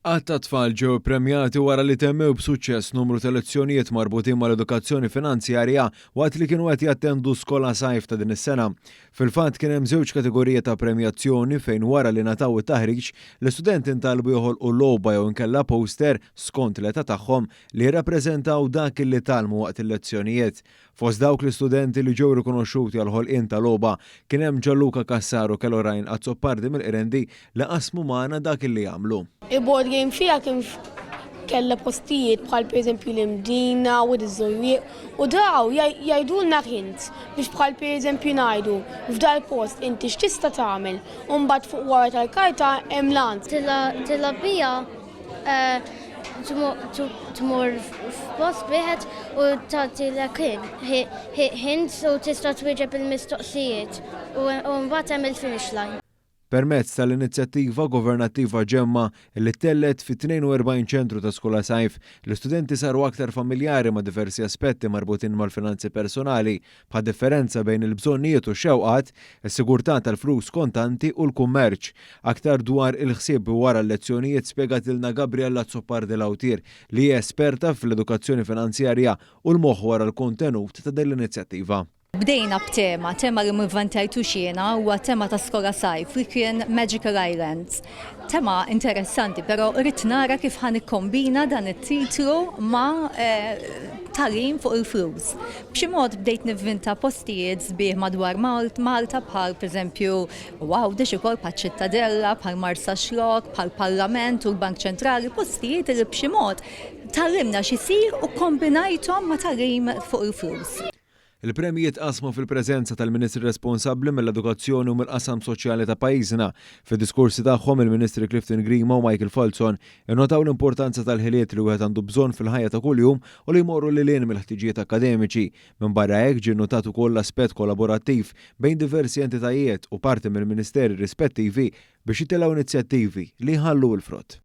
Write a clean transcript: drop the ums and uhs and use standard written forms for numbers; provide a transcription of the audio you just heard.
Għadd ta' tfal ġew ippremjati wara li temmew b'suċċess numru ta' lezzjonijiet marbutin mal-edukazzjoni finanzjarja waqt li kienu qed jattendu Skola Sajf ta' din is-sena. Fil-fatt kien hemm żewġ kategoriji ta' premjazzjoni fejn wara li ngħataw it-taħriġ, l-istudenti ntalbu joħolqu logħba jew inkella poster, skont l-età tagħhom, li jirrappreżentaw dak li tgħallmu waqt il-lezzjonijiet. Fost dawk l-istudenti li ġew rikonoxxuti għall-ħolqien ta' logħba kien hemm Gianluca Cassar u Caroline Azzopardi mill-Qrendi li qasmu magħna dak li għamlu. Il-board game fiha kien kellha postijiet bħal pereżempju l-Imdina u ż-Żurrieq u daw jgħidulna hints biex bħal pereżempju ngħidu f'dal-post inti x'tista' tagħmel u mbagħad fuq wara tal-karta hemm l-answer. Tilgħab biha tmur f'post wieħed u tagħtilek hints u tista' twieġeb il-mistoqsijiet u mbagħad hemm il-finish line. Permezz tal-inizjattiva governattiva Ġemma li ttellgħet fi 42 ċentru ta' Skola Sajf, l-istudenti saru aktar familjari ma' diversi aspetti marbutin mal-finanzi personali, bħad-differenza bejn il-bżonnijiet u x-xewqat, is-sigurtà tal-flus kontanti u l-kummerċ. Aktar dwar il-ħsieb wara l-lezzjonijiet spjegatilna Gabriella Azzopardi Lautier li hi esperta fl-edukazzjoni finanzjarja u l-moħħ wara l-kontenut ta' din l-inizjattiva. Bdejna b'tema, tema li m'ivvantajtux jiena, huwa tema ta' Skola Sajf li kien Magical Islands. Tema interessanti, però rrid nara kif ħa nikkombina dan it-titlu ma' tagħlim fuq il-flus. B'xi mod bdejt nivvinta postijiet sbieħ madwar Malta bħal pereżempju u Għawdex ukoll bħaċ-Ċittadella, bħal Marsaxlokk, bħall-Parlament u l-Bank Ċentrali, postijiet li b'xi mod tgħallimna x'isir u kkombinajthom ma' tagħlim fuq il-flus. Il-premji tqassmu fil-preżenza tal-Ministri responsabbli mill-Edukazzjoni u mill-qasam soċjali ta' pajjiżna. Fid-diskorsi tagħhom, il-Ministri Clifton Grima u Michael Falzon innotaw l-importanza tal-ħiliet li wieħed għandu bżonn fil-ħajja ta' kuljum u li jmorru lil hinn mill-ħtiġijiet akkademiċi. Minbarra hekk, ġie nnotat ukoll l-aspett kollaborattiv bejn diversi entitajiet u parti mill-Ministeri rispettivi biex jitilgħu inizjattivi li jħallu l-frott.